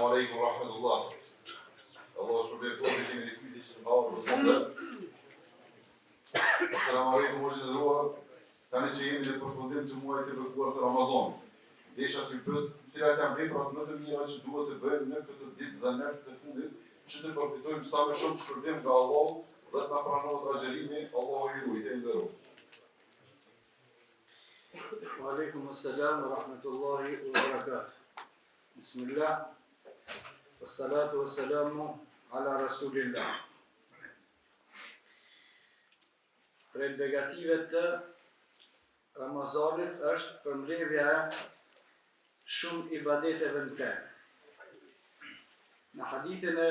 Selamu alaikum wa rahmetullah. Allahu ju shpërbleftë, kemi një pyetje që më ardhur sot. Selamu alaikum hoxhë i nderuar. Tani që jemi në përfundim të muajit të bekuar të Ramazanit, desha t'ju pyes cilat janë veprat më të mira që duhet të bëjmë në këtë ditë dhe netët e fundit që të përfitojmë sa më shumë shpërblim nga Allahu dhe të na pranohet agjërimi, Allahu ju ruajtë e nderoftë. Wa alaikum assalam wa rahmatullahi wa barakatuh. Bismillah. Wassalatu wassalamu ala rasulillah. Prej begative të Ramazanit është përmbledhja e shumë ibadeteve në te. Në hadithin e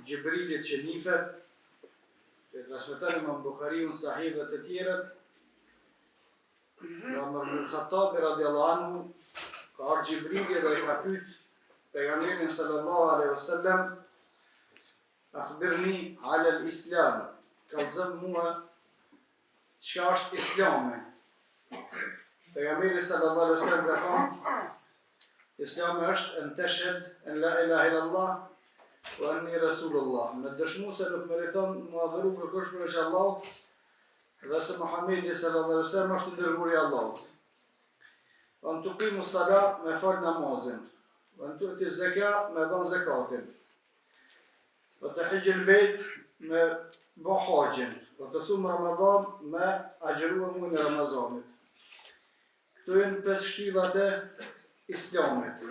Xhibrilit që njifet, që e transmeton Imam Buhariu në Sahih dhe të tjerët, nga Omer ibn Khattabi radiallahu anhu, ka ardhë Xhibrili dhe e ka pyet pejgamberin sallallahu alaihi wasallam Akhbirni ala al-islam, kallëzom mua çka është Islami. Pejgamberi sallallahu alaihi wasallam ka thonë, Islami është en teshhed en la ilaha illallah wa anni rasulullah. Me dëshmu se nuk meriton m'u adhuru kërkush përveç Allahut dhe se Muhamedi sallallahu alaihi wasallam është i dërguari i Allahut. Wa en tukimu sala me fal namazin. Wa en tu'ti zeka me dhon zekatin. Wa tehixhel bejt me bo haxhin, wa tesume Ramadan me agjërua mujin e Ramazanit. Këto janë pesë shtyllat e islamit.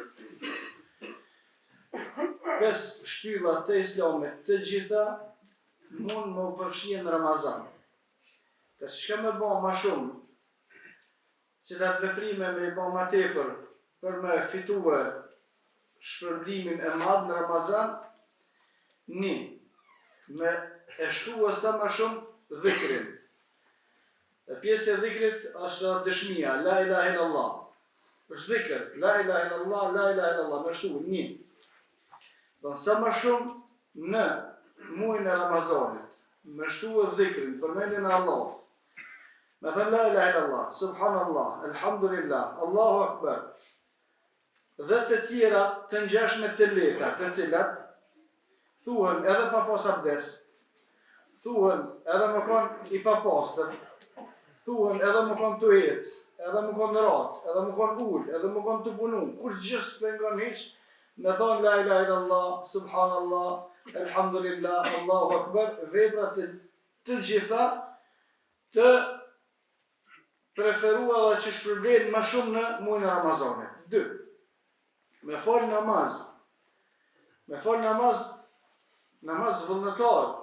Pesë shtyllat e islamit të gjitha mund me u përfshi në Ramazan. Tash çka me bo ma shumë, cilat veprime me i bo ma tepër për me fitue shpërblimin e madh në Ramazan, një, me e shtue sa ma shumë dhikrin. Dhe pjesë e dhikrit është edhe dëshmia, la ilahe illallah. Është dhikr, la ilahe illallah, la ilahe illallah, me shtu, një. Don sa ma shumë në muajin e Ramazanit, me shtue dhikrin, përmendjen e Allahut. Me thënë la ilahe illallah, subhanallah, elhamdulillah, Allahu akbar, dhe të tjera të ngjashme të lehta, të cilat thuhen edhe pa pas abdes, thuhen edhe me kon i papastër, thuhen edhe me kon tu ec, edhe me kon ratë, edhe me kon ul, edhe me kon tu punu, kurgjë s'pengon hiç, me thonë la ilaha illallah, subhanallah, elhamdulillah, Allahu akbar, vepra të, të gjitha të preferuara që shpërblehen më shumë në muajin e Ramazanit. 2. Me fal namaz. Me fal namaz, namaz vullnetar.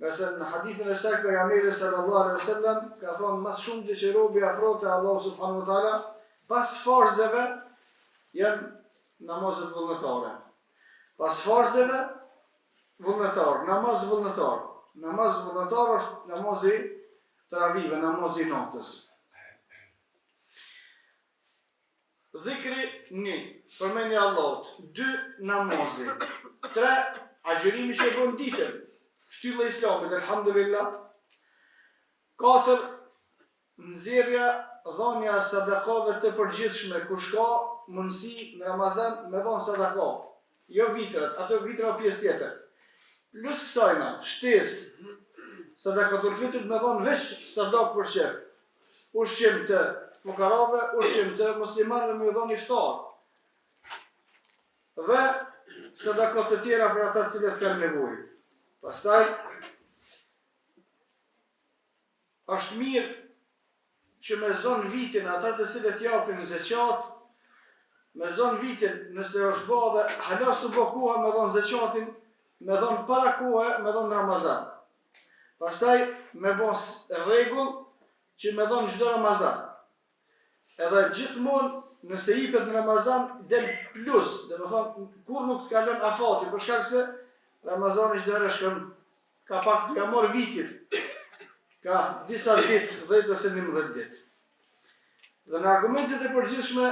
Ngase në hadithin e saktë pejgamberi sallallahu alaihi wasallam ka thonë më së shumti që robi afrohet te Allahu subhanahu wa taala pas farzeve janë namazet vullnetare. Pas farzeve vullnetar, namaz vullnetar. Namaz vullnetar është namazi Teravive, namazi i natës. Dhikri 1, përmendja e Allahut. 2, namazi. 3, agjërimi që e bën ditën. Shtylla e Islamit, elhamdulillah. 4, nxjerrja dhënia e sadakave të përgjithshme kush ka mundësi në Ramazan me dhon sadaka. Jo vitrat, ato vitra o pjesë tjetër. Plus kësajna, shtesë, sadakatul fitrit me dhonë veç sadak për qef. Ushqim të fukarave, ushqim të muslimanëve me dhonë iftar. Dhe sadakat të tjera për ata të cilët kanë nevojë. Pastaj, Është mirë që me zonë vitin ata të cilët japin zeqat, me zonë vitin nëse është bo dhe hala s'u bo koha me dhonë zeqatin, me dhonë para kohe, me dhonë Ramazan. Pastaj me bo rregull që me dhonë çdo Ramazan. Edhe gjithmonë nëse jipet në Ramazan del plus, domethonë kur nuk të kalon afati, për shkak se Ramazani çdo herë shkon Ka pak t'ia marrë vitit, ka disa ditë, 10 ose 11 ditë. Dhe në argumentet e përgjithshme,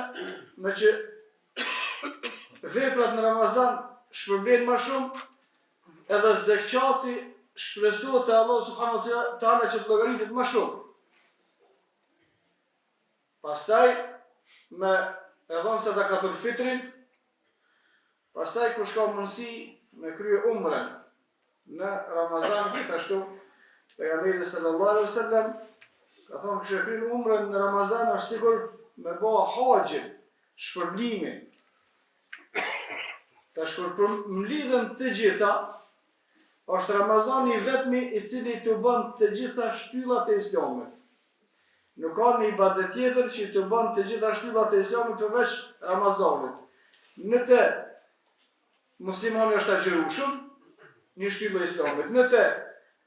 meqë veprat në Ramazan shpërblehen ma shumë, edhe zeqati shpresohet te Allahu subhanahu wa taala që të llogaritet ma shumë. Pastaj me e dhënë sadakatul fitrin, Pastaj kush ka mundësi me krye umren në Ramazan gjithashtu pejgamberi sallallahu alaihi wasallam ka thonë kush e kryen umren në Ramazan është sikur me bo haxhin, shpërblimin. Tash kur përmblidhen të gjitha, është Ramazani i vetmi i cili i tubon të gjitha shtyllat e Islamit. Nuk ka një ibadet tjetër që i tubon të gjitha shtyllat e Islamit përveç Ramazanit. Në të muslimani është agjërueshëm, një shtyllë e Islamit. Në të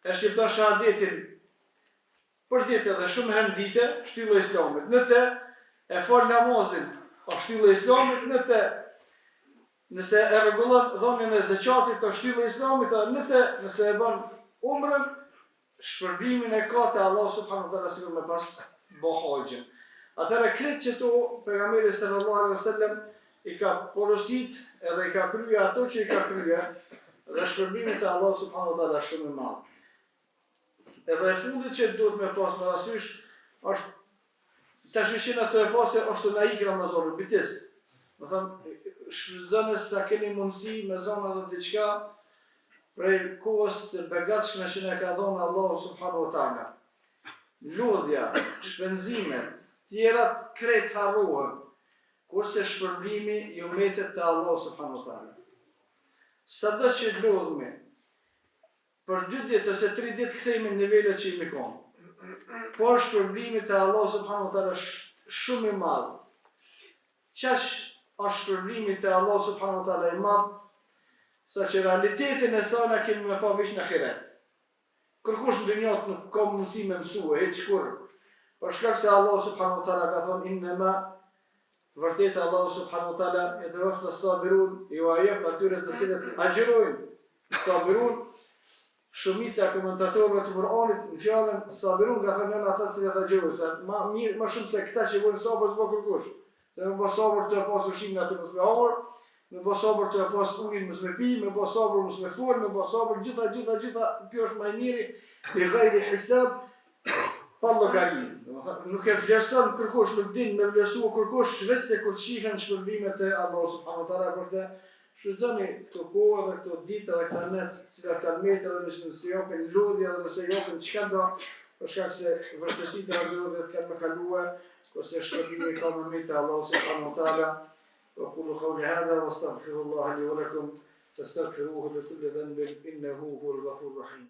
e shqipton shahadetin për ditë edhe shumë herë në ditë, shtyllë e Islamit. Në të e fal namazin, është shtyllë e Islamit, në të nëse e rregullon dhënien e zeqatit, është shtyllë e Islamit, edhe në të nëse e bën umrën, Shpërblimin e ka te Allahu subhanahu wa taala sikur me pas bo haxhin. Atëherë krejt qëto pejgamberi sallallahu alaihi wasallam i ka porosit edhe i ka krye ato që i ka krye dhe shpërblimi te Allahu subhanahu wa taala shumë i madh. Edhe e fundit që duhet me pas parasysh është Tash me qenë ato e pa se është na ikë Ramazani, bitis. Domethonë, shfrytëzone sa keni mundësi me zonë edhe diçka prej kohës së begatshme që na ka dhonë Allahu subhanahu wa ta'ala. Lodhja, shpenzimet, tjerat krejt harrohen, kurse shpërblimi ju metet te Allahu subhanahu wa ta'ala. Sado që lodhmi, Për dy ditë ose tri ditë kthehemi në nivelet që jemi kon. Por shpërblimi te Allahu subhanahu wa taala është shumë i madh. Qaq është shpërblimi te Allahu subhanahu wa taala i madh, saqë realitetin e saj na kemi me pa veç në ahiret. Kërkush në dynja nuk ka mundësi me mësue hiç kurrë. Për shkak se Allahu subhanahu wa taala ka thonë innema Vërtet Allahu subhanahu wa taala jeteveffe sabirun jua jep atyre të cilët agjërojnë sabirun shumica e komentatorëve të Kur'anit në fjalën sabirun ka thënë janë ata të cilët agjërojnë se ma mirë më shumë se këta që bëjnë sabër s'bën kërkush se me bë sabër tu e pas ushqimin atë mos me hangër me bë sabër tu e pas ujin mos me pi me bë sabër mos me fol me bë sabër gjitha gjitha gjitha kjo është më i miri bi ghairi hisab Pa llogari, domethënë nuk e vlerëson kërkush, nuk din me vlerësu kërkush veç se kur të shihen shpërblimet e Allahu subhanahu wa taala për këtë shfrytëzoni këto kohë edhe këto ditë edhe këta net të cilat kanë mbetë edhe nëse nëse japin lodhje edhe nëse japin çka do, për shkak se vështirësitë edhe lodhjet kanë me kalue, kurse shpërblimi ka me mbetë te Allahu subhanahu wa taala. Aqulu qawli hadha wa astaghfirullaha li wa lakum fastaghfiruhu li kulli dhanbin innahu huwal ghafurur rahim.